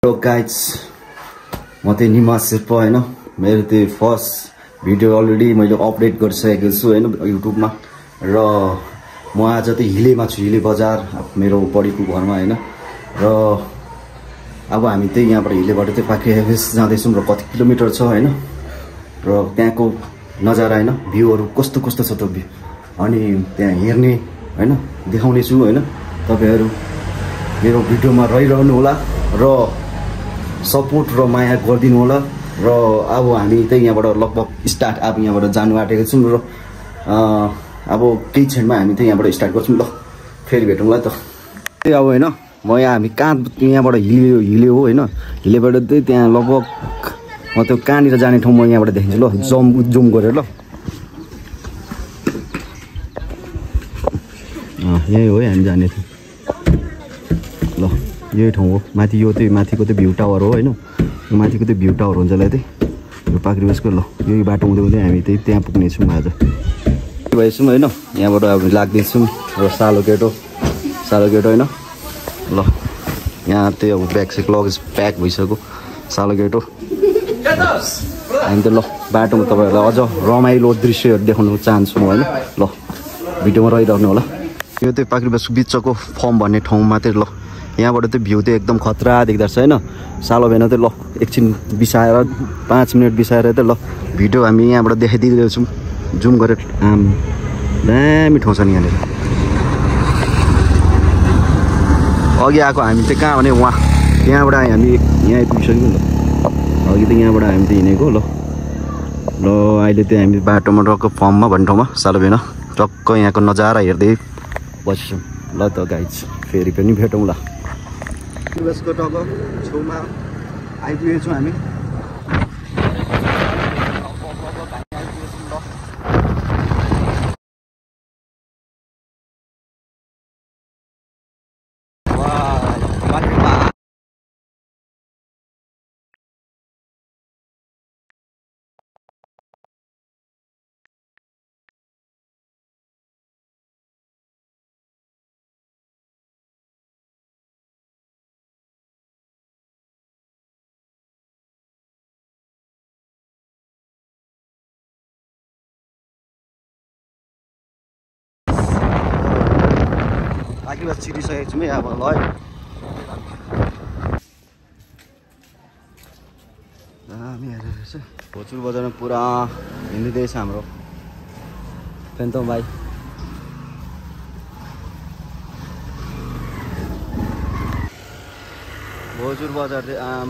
hello guys म चाहिँ निमास शेर्पा हैन मेरो त्यो फर्स्ट भिडियो अलरेडी मैले अपडेट गरिसकेको छु हैन युट्युबमा र म आज चाहिँ हिलेमा छु हिले बजार मेरो बडीको घरमा हैन र अब हामी चाहिँ यहाँबाट हिलेबाट चाहिँ पाखे हेभेस जाँदैछौँ र कति किलोमिटर छ हैन र त्यहाँको नजारा हैन भ्यूहरु कस्तो कस्तो छ त भ्यू अनि त्यहाँ हेर्ने हैन देखाउने छु हैन तपाईहरु मेरो भिडियोमा रहिरहनु होला र सपोर्ट र माया गरिदिनु होला र अब हामी चाहिँ यहाँबाट लगभग स्टार्ट अब यहाँबाट जानु आँटेको छौं र अब केही क्षणमा हामी चाहिँ यहाँबाट स्टार्ट गर्छौं ल फेरि भेटौँला त त्यही अब हैन म यहाँ हामी कहाँ यहाँबाट हिल्यो हो हैन हिलेबाट चाहिँ त्यहाँ लगभग म त्यो कहाँनिर जाने ठाउँ म यहाँबाट देखाउँछु ल जुम गरेर ल यही हो हामी जाने ठाउँ ल यही ठाउँ हो माथि यो चाहिँ माथिको चाहिँ भ्यू टावर हो हैन माथिको चाहिँ भ्यू टावर हुन्छ यसलाई चाहिँ यो पाक्रिबसको ल यही बाटो हुँदै हुँदै हामी चाहिँ त्यहाँ पुग्नेछौँ आज भएछौँ हैन यहाँबाट अब लाग्दैछौँ र सालो गेटो हैन ल यहाँ चाहिँ अब ब्याग सेक लगेज प्याक भइसक्यो सालो गेटो हामी त ल बाटोमा तपाईँहरूलाई अझ रमाइलो दृश्यहरू देखाउनु चाहन्छु म हैन ल भिडियोमा रहिरहनु होला यो चाहिँ पाक्रिबसको बिचको फर्म भन्ने ठाउँमा चाहिँ ल यहाँबाट चाहिँ भ्यू चाहिँ एकदम खतरा देख्दो रहेछ हैन सालो भेना चाहिँ ल एकछिन बिसाएर 5 मिनट बिसाएर चाहिँ ल भिडियो हामी यहाँबाट देखाइदिँदैछौँ जुम गरेर दामी ठाउँ छ नि यहाँनिर अघि आएको हामी चाहिँ कहाँ भने वहाँ त्यहाँबाट हामी यहाँ आइपुगिसक्यौँ ल अघि त यहाँबाट हामी चाहिँ हिँडेको ल ल अहिले चाहिँ हामी बाटोमा टक्क फर्ममा भन्ने ठाउँमा सालो भेना टक्क यहाँको नजारा हेर्दै बस्छौँ ल त गाइज फेरि पनि भेटौँ ल बसको टक्क छेउमा आइपुगेको छौँ हामी पाक्रिबस छिरिसकेको छौँ है अब ल दामी हेरेर रहेछ भोजुर बजारमा पुरा हिँड्दैछ हाम्रो फेन्टम भाइ भोजुर बजार चाहिँ